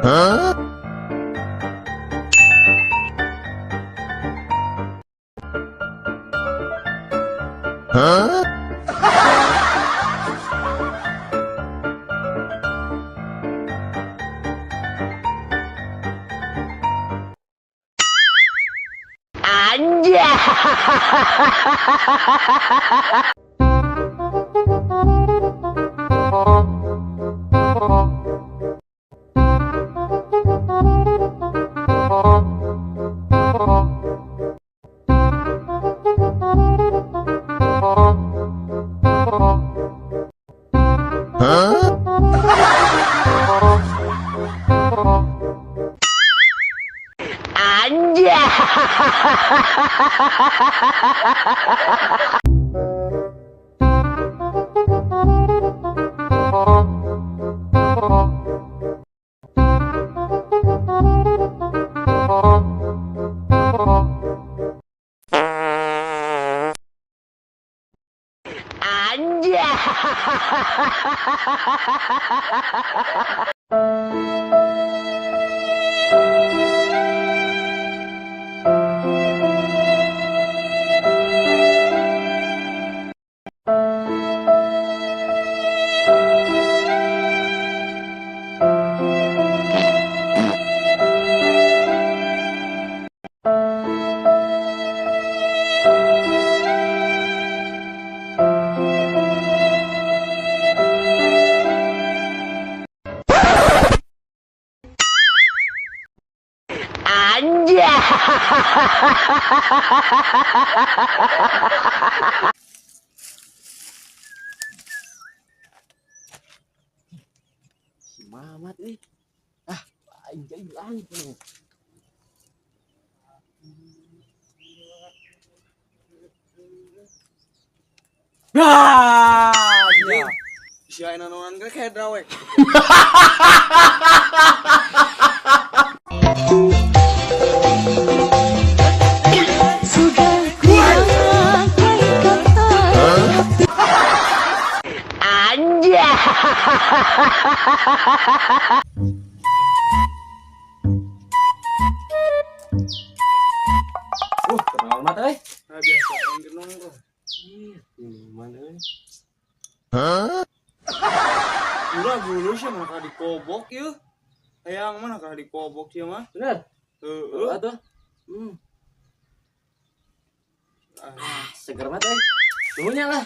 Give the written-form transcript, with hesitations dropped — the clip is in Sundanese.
Huh? Huh? Huh? Si Mamat nih. Ah, aing jadi langsung. Bah, iya. Si aing nanonan ge kayak drawek. Sudah kurangkai kata. Kenal mat euy. Nah, biasa aing ge nongkrong. Minuman euy. Huh? Udah gulu sih mana ka dikobok ieu. Hayang mana ka dikobok ieu mah. Bener. Heeh. Atuh. Ah, Seger mat euy. Nuhunnya lah.